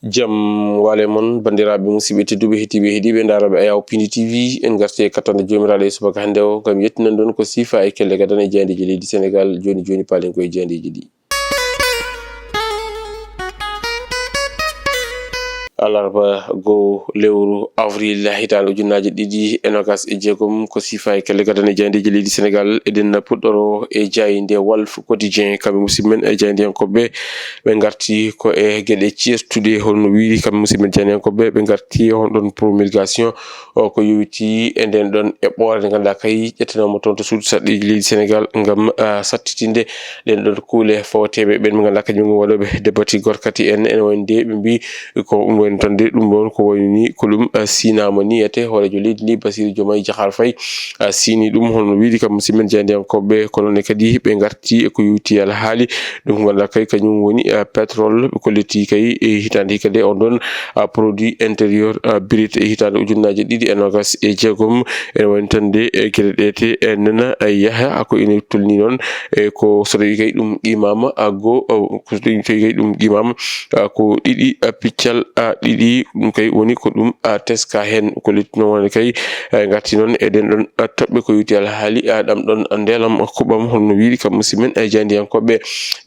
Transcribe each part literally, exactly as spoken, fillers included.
Jam waale mon, banndiraaɓe musidɓe tedduɓe, heɗiiɓe, heɗiiɓe ndaarooɓe Ayaw Pindi T V. En ngarti e kattanɗe Joomiraaɗo e subaka hannde o, ngam yettinan ɗon ko siifa e kelle gadane e jaayndeeji leydi Senegaal. Jooni jooni, paalen ko e jaayndeeji ɗi. Alarba, goo lewru avril, hitaande ujunnaaje ɗiɗi e noogas e jeegom, ko siifa e kelle gadane e jaayndeeji leydi Senegaal. Eɗen puɗɗoro e jaaynde Walf Quotidien, kamɓe musidɓe men e jaayndiyankooɓe, ɓe ngarti ko e geɗe ceertuɗe, holno wiiri kamɓe musidɓe men jaayndiyankooɓe, ɓe ngarti e on ɗon promulgation o, ko yowiti e nden ɗon eɓɓoore nde ngannduɗaa kay ƴettanooma toon to suudu sarɗiiji leydi Senegaal ngam, ah, sattitinde ɗen ɗon kuule fawateeɓe ɓen ɓe ngannduɗaa kañum woni waɗooɓe debatigol kadi en, ene wayno nde ɓe mbii ko ɗum woni tan de, ɗum ɗon ko wayni ko ɗum, ah, sinaama niyete hooreejo leydi ndi Bassirou Diomaye Diakhar Faye, ah, siini ɗum, holno wiiri kam musidɓe men jaayndiyankooɓe, ko noon ne kadi ɓe ngarti e ko yowiti alhaali ɗum ko ngannduɗaa kay kañum woni, ah, pétrole, ɓe kolliti kay e hitaande hikka de on ɗon, ah, produit intérieur, ah, brut e hitaande ujunnaaje ɗiɗi e noogas e jeegom. Ene wayno tan de, e geɗe ɗe te, e nana, e yaha, ko ene tolni noon, e ko so tawi kay ɗum qimaama, ah, go, ah, ko so tawi kay ɗum qimaama, ah, ko ɗiɗi, ah, piccal, ah, ɗiɗi, ɗum kay woni ko ɗum, ah, teska heen. Ko lettino wonde kay, eh, ngarti noon e ɗen ɗon, ah, toɓɓe ko yowiti alhaali, ah, ɗam ɗon ndelam kuɓam, holno wiiri kam musidɓe men, eh, jaayndiyankooɓe.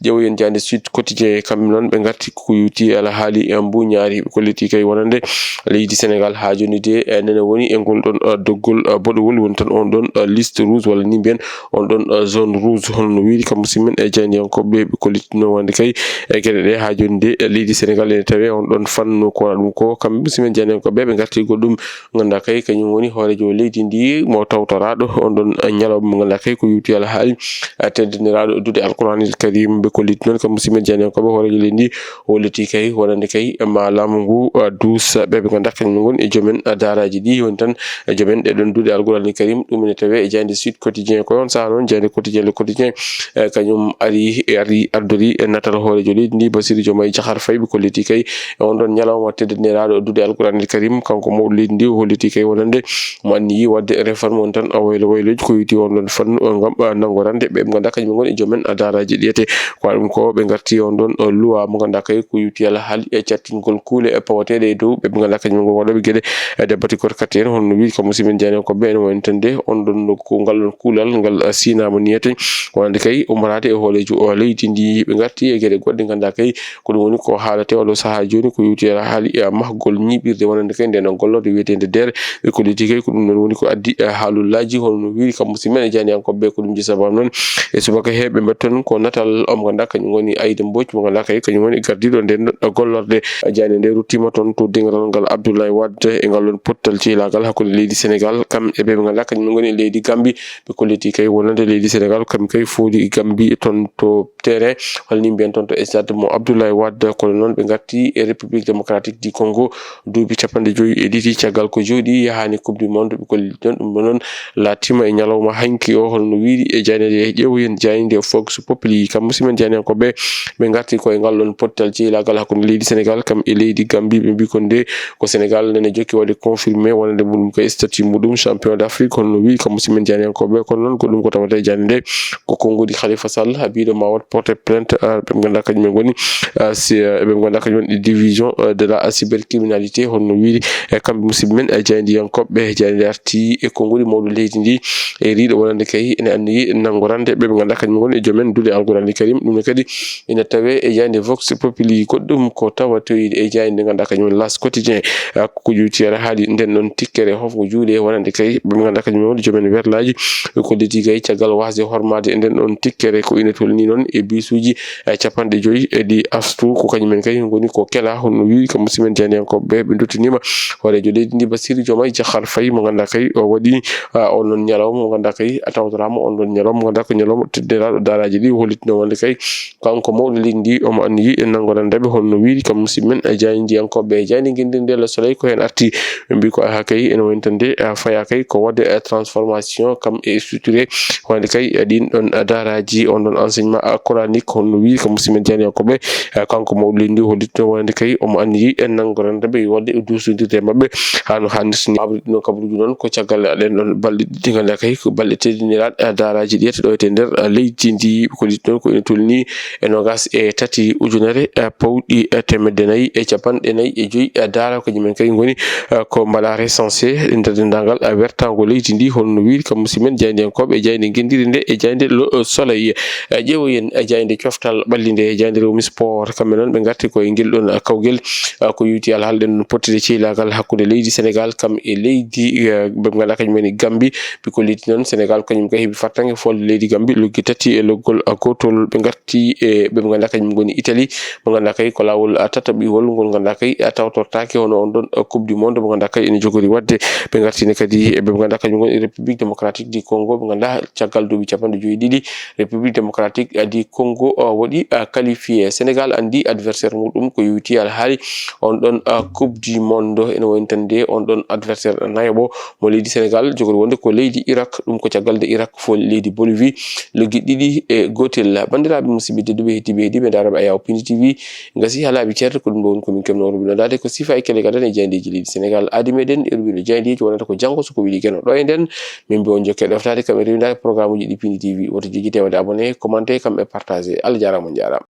Ƴeewoyen jaaynde Sud Quotidien, kamɓe noon ɓe ngarti ko yowiti alhaali, eh, mbuñaari, ɓe kolliti kay wonande leydi Senegaal haa jooni de, eh, nene woni e ngol ɗon, eh, doggol, eh, boɗowol, woni tan on ɗon, eh, liste rouge walla ni mbiyen on ɗon, eh, zone rouge, holno wiiri kam musidɓe men e jaayndiyankooɓe, ɓe kollitino wonde kay e geɗe ɗe haa jooni de, eh, leydi Senegaal ene tawe on ɗon fannu ko wona ɗum ko. Kamɓe musidɓe men jaayndiyankooɓe ɓe ngarti goɗɗum ngannduɗaa kay kañum woni hooreejo leydi ndi mo tawtoraaɗo on ɗon ñalawma mo ngannduɗaa kay ko yowiti alhaali, eh, teddiniraaɗo duɗe Alquraanil Karim. Ɓe kolliti noon kam musidɓe men jaayndiyankooɓe hooreejo leydi ndi holliti kay wonande kay ma laamu ngu, eh, duusa ɓe ɓe ngannduɗaa kañum ngoni e joomen, eh, daaraaji ɗi woni tan, eh, joomen ɗe ɗon duɗe Alquraanil Karim. Ɗum ene tawe e jaaynde Sud Quotidien. Ko on sahaa noon jaaynde Quotidien, Le Quotidien, eh, kañum ari, e ari ardori e natal hooreejo leydi ndi Bassirou Diomaye Diakhar Faye. Ɓe kolliti kay e on ɗon ñalawma teddiniraaɗo duɗe Alquraanil Karim, kanko mawɗo leydi ndi o holliti kay wonande mo anniyi waɗde réforme on tan, a waylo wayloji ko yowiti on ɗon fannu, o ngam, ah, nanngorande ɓe ɓe ngannduɗaa kañum ngoni e joomen, ah, daaraaji ɗi ete. Ko waɗi ɗum ko ɓe ngarti on ɗon, ah, luwa mo ngannduɗaa kay ko yowiti alhaali e cattingol kuule e pawateeɗe e dow ɓe ɓe ngannduɗaa kañum ngoni waɗooɓe geɗe, eh, debatigol kadi en, holno wiiri kam musidɓe men jaayndiyankooɓe ɓe, ene wayno tan de on ɗon nokku ngal ɗon kuulal ngal, ah, sinaama niyete wonande kay ummoraade e hooreejo o leydi ndi. Ɓe ngarti e geɗe goɗɗe ngannduɗaa kay ko ɗum woni ko haalate oɗo sahaa jooni, ko yowiti alhaali e mahgol ñiiɓirde wonande kay nden ɗon gollorde wiyeteende DER. Ɓe kolliti kay ko ɗum ɗon woni ko addi, eh, haalullaaji, holno wiiri kam musidɓe men e jaayndiyankooɓe ɓe. Ko ɗum ji sababu noon e subaka he ɓe mbaɗi toon ko natal o mo ngannduɗaa kañum woni Aïda Mbodj mo ngannduɗaa kay kañum woni gardiiɗo nden ɗon gollorde. Jaaynde nde ruttiima toon to diŋgaral ngal Abdoulaye Wade e ngal ɗon pottal ceylaagal hakkunde leydi Senegaal kam e ɓe ɓe ngannduɗaa kañum ngoni leydi Gambie. Ɓe kolliti kay wonande leydi Senegaal kam kay fooli Gambie toon to terrain, walla ni mbiyen toon to stade mo Abdoulaye Wade. Kono noon ɓe ngarti e République Démocratique du Congo duuɓi capanɗe joyi e ɗiɗi caggal ko jooɗi yahaani Coupe du Monde. Ɓe kolliti noon ɗum ɗo noon laatiima e ñalawma hanki o, holno wiiri e jaaynde nde. Ƴeewoyen jaaynde Vox Populi kam musidɓe men jaayndiyankooɓe, ɓe ngarti ko e ngal ɗon pottal ceylaagal hakkunde leydi Senegaal kam e leydi Gambie. Ɓe mbii kon de ko Senegaal nene jokki waɗde confirmé wonande muɗum ko statut muɗum champion d'Afrique, holno wiiri kam musidɓe men jaayndiyankooɓe. Kono noon ko ɗum ko tawata e jaaynde nde ko konngudi Khalifa Sall, biiɗo ma waɗ porte plainte, ah, ɓe ngannduɗaa kañum en ngoni, ah, si, ah, ɓe ngannduɗaa kañum woni division, ah, de la cybercriminalité, holno wiiri e kamɓe musidɓe men, ah, jaayndiyankooɓe. Jaaynde arti e konngudi mawɗo leydi ndi e riiɗo wonande kay ene anniyi nanngorande ɓe ɓe ngannduɗaa kañum ngoni e joomen duɗe Alquraanil Karim. Ɗum ne kadi ina tawe e jaaynde Vox Populi. Goɗɗum ko tawatoyde e jaaynde nde ngannduɗaa kañum woni L'As Quotidien, ah, ko yowiti alhaali nden ɗon tikkere hofgo juuɗe wonande kay ɓe ngannduɗaa kañum woni joomen werlaaji. Ko kolliti kay caggal wasde hormaade e nden ɗon tikkere ko ina tolni noon e bisuuji, eh, capanɗe joyi e ɗi astu ko kañum en kay ngoni ko kela, holno wiiri kam musidɓe men jaayndiyankooɓe ɓe. Ɓe ndottiniima hooreejo leydi ndi Bassirou Diomaye Diakhar Faye mo ngannduɗaa kay o waɗi, ah, on ɗon ñalawma mo ngannduɗaa kay a tawtoraama on ɗon ñalawma mo ngannduɗaa ko ñalawma teddiniraaɗo daaraaji ɗi, hollitno wonde kay kanko mawɗo leydi ndi omo anniyi e nanngorande ɓe, holno wiiri kam musidɓe men e jaayndiyankooɓe. Jaaynde ngenndi nde Le Soleil ko heen arti, ɓe mbii ko aha kay ene woni tan de, ah, faya kay ko waɗde, eh, transformation kam e structuré wonde kay, eh, ɗin ɗon, eh, daaraaji, on ɗon enseignement, ah, coranique, holno wiiri kam musidɓe men jaayndiyankooɓe, eh, kanko mawɗo leydi ndi hollitno wonde kay omo anniyi en nanngorande ɓe wonde e duusondirde e maɓɓe haa no haannirta ni. Abril ɗin noon kabaruuji noon ko caggal ɗen ɗon balɗe ɗiɗi, ngannduɗaa kay ko balɗe teddiniraaɗe, eh, daaraaji ɗi yetta ɗo e nder, eh, leydi ndi. Ko ɗi noon ko ene tolni e noogaas e tati ujunere, eh, pawɗi, eh, teemedde nayi e capanɗe nayi e joyi, eh, daara ko kañum en kay ngoni, eh, ko mbaɗa recensé e nder denndaangal, eh, wertaango leydi ndi, hono no wiiri kam musidɓe men jaayndiyankooɓe e jaaynde ngenndiri nde e jaaynde Le Soleil. Eh, ƴeewoyen, eh, jaaynde coftal ɓalli nde, jaaynde Rewmi Sport, kamɓe noon ɓe ngarti ko e ngel ɗon, eh, kawgel, eh, ko yowiti alhaali ɗen pottude ceylaagal hakkunde leydi Senegaal kam e leydi, eh, ɓe ngannduɗaa kañum woni Gambi. Ɓe kolliti noon Senegaal kañum kay heɓi fartaŋŋe folde leydi Gambi loggi tati e loggol, eh, gootol. Ɓe ngarti e ɓe ngannduɗaa kañum ngoni Italie, ɓe ngannduɗaa kay ko laawol, eh, tataɓiwol ngol ngannduɗaa kay, eh, tawtortaake hono on ɗon, eh, Coupe du Monde mo ngannduɗaa kay ene jogori waɗde. Ɓe ngartini kadi e ɓe ngannduɗaa kañum ngoni République Démocratique du Congo, ɓe ngannduɗaa caggal duuɓi capanɗe joyi ɗiɗi, République Démocratique du Congo, o, waɗi, a, qualifié. Senegaal anndi adversaire muɗum ko yowiti alhaali on ɗon, a, Coupe du Monde. Ene woni tan nde on ɗon adversaire nayaɓo mo leydi Senegaal jogori wonde ko leydi Irak, ɗum ko caggal nde Irak fo leydi Bolivie loggi ɗiɗi e gootel. Banndiraaɓe musidɓe tedduɓe heɗiiɓe heɗiiɓe ndaarooɓe Ayaw Pindi T V, gasi haa laaɓi ceerɗe, ko ɗum ɗo woni ko min keɓnoo rubino daade ko sifa e kelegadan e jaayndeeji leydi Senegaal. Aadi meɗen e rubino jaayndeeji wonata ko janngo so ko weli geno. Ɗo e nden, min mbiya on jokke ɗoftaade kam e rewindaade programme uji ɗi Pindi T V. Woto jejjite waɗde abonné, commenté kam e partagé. Allah jaaraama, on njaaraama.